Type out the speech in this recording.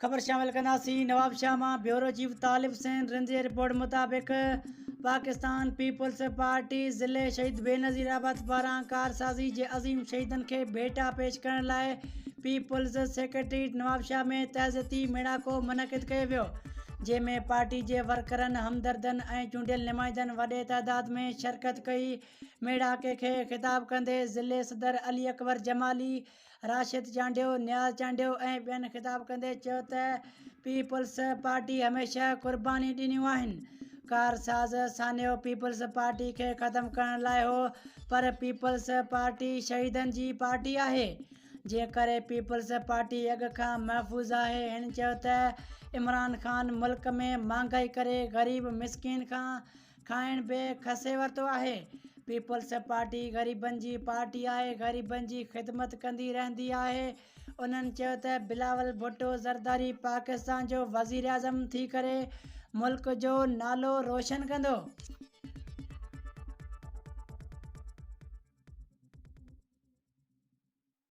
خبر شامل ڪنداسين نوابشاهه مان بيورو چيف طالب حسين رند جي رپورٽ مطابق پاڪستان پيپلز پارٽي ضلعي شهيد بينظير آباد پاران ڪارسازي جي عظيم شهيدن کي ڀيٽا پيش ڪرڻ لاء پيپلز سيڪريٽريٽ نوابشاهه ۾ تعزيتي ميڙاڪو منعقد ڪيو ويو جنهن ۾ پارٽي جي ورڪرن، همدردن ۽ چونڊيل نمائندن وڏي تعداد ۾ شرڪت ڪئي. ميڙاڪي کي خطاب ڪندي ضلعي صدر علي اڪبر جمالي، راشد چانڊيو، نياز چانڊيو ۽ ٻين خطاب ڪندي چيو ته پيپلز پارٽي هميشه قرباني ڏنيون آهن، ڪارساز سانحو پيپلز پارٽي کي ختم ڪرڻ لاء هو پر پيپلز پارٽي شهيدن جي پارٽي آهي جنهن ڪري پيپلز پارٽي اڳ کان محفوظ آهي، هن چيو ته عمران خان ملڪ ۾ مهانگائي ڪري غريب مسڪين کان کائڻ به کسي ورتو آهي، پيپلز پارٽي غريبن جي پارٽي آهي، غريبن جي خدمت ڪندي رهندي آهي، انهن چيو ته بلاول ڀٽو زرداري پاڪستان جو وزيراعظم ٿي ڪري ملڪ جو نالو روشن ڪندو.